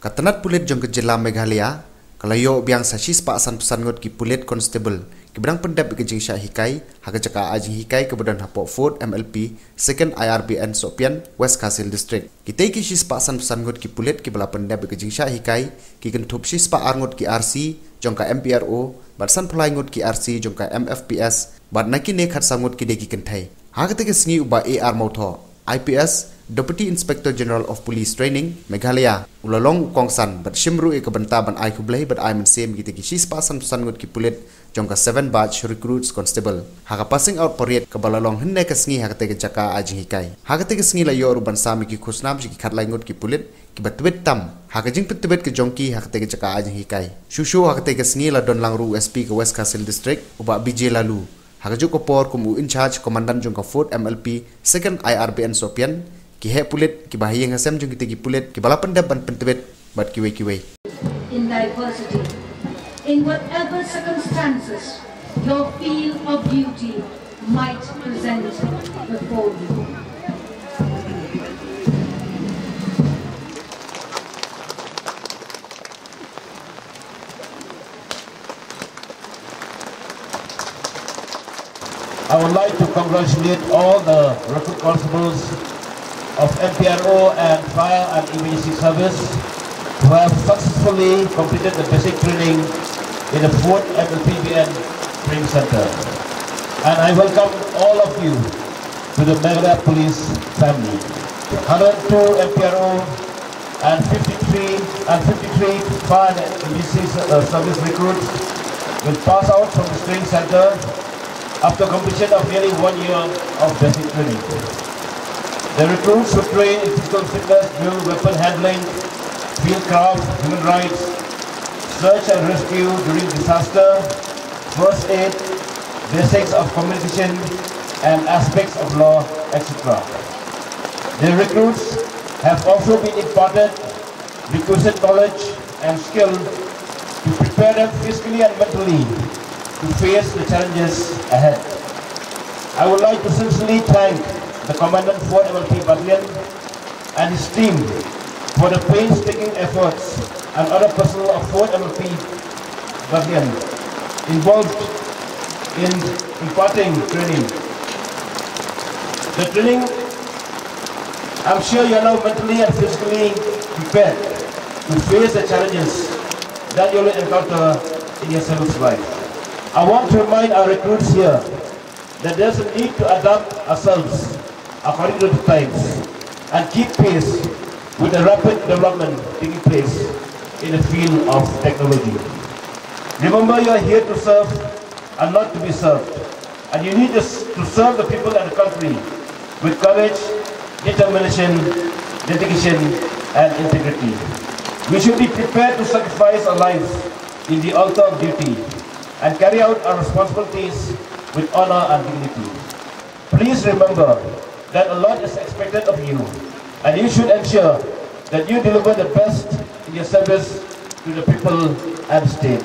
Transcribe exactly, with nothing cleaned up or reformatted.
Ka tnat pulit jong ka jylla Meghalaya ka la ïoh biang sa shispah sanphew san ngut ki pulit constable kiba dang pyndep ïa ka jingshah hikai ha ka jaka ai jinghikai kaba don hapoh Fourth M L P Second I R B N Sohpian, West Khasi Hills District. Kitei ki shispah sanphew san ngut ki pulit kiba la pyndep ïa ka jingshah hikai ki kynthup shispah ar ngut ki R C jong ka M P R O bad sanphew lai ngut ki R C jong ka M F P S bad na kine khatsaw ngut ki dei ki kynthei. Ha katei ka sngi u Bah A R Mawthoh, I P S, Deputy Inspector General of Police Training, Meghalaya, u la long u kongsan bad shim ruh ïa ka bynta ban ai khublei bad ai mynsiem ïa kitei ki shispah sanphew san ngut ki pulit jong ka Seven Batch Recruits Constable ha ka passing out parade kaba la long hynne ka sngi ha katei ka jaka ai jinghikai. Ha katei ka sngi la ïoh ruh ban sam ïa ki khusnam sha ki khatlai ngut ki pulit kiba tbit tam ha ka jingpyntbit ka jong ki ha katei ka jaka ai jinghikai. Shuh shuh ha katei ka sngi la don lang ruh u S P ka West Khasi Hills District, u Bah B J Laloo, ha kajuh ka por kum u in charge commandant jong ka Fourth M L P Second I R B N Sohpian, ki heh pulit, ki bahaïing hasem jong kitei ki pulit kiba la pyndep ban pyntbit bad kiwei kiwei. In diversity, in whatever circumstances your field of duty might present before you. I would like to congratulate all the recruit constables of M P R O and Fire and Emergency Service who have successfully completed the basic training in the Fourth M L P B N Training Center. And I welcome all of you to the Meghalaya Police family. Hundred two M P R O and fifty-three and fifty-three fire and emergency ser-, uh, service recruits will pass out from the training center after completion of nearly one year of basic training. The recruits were trained in physical fitness, drill, weapon handling, field craft, human rights, search and rescue during disaster, first aid, basics of communication, and aspects of law, et cetera. The recruits have also been imparted requisite knowledge and skill to prepare them physically and mentally to face the challenges ahead. I would like to sincerely thank the Commandant Fourth M L P Battalion and his team for the painstaking efforts and other personnel of Fourth M L P Battalion involved in imparting training. The training, I'm sure you are now mentally and physically prepared to face the challenges that you will encounter in your service life. I want to remind our recruits here that there's a need to adapt ourselves according to the times and keep pace with the rapid development taking place in the field of technology. Remember, you are here to serve and not to be served, and you need to s-, to serve the people and the country with courage, determination, dedication, and integrity. We should be prepared to sacrifice our lives in the altar of duty and carry out our responsibilities with honor and dignity. Please remember that a lot is expected of you, and you should ensure that you deliver the best in your service to the people and state.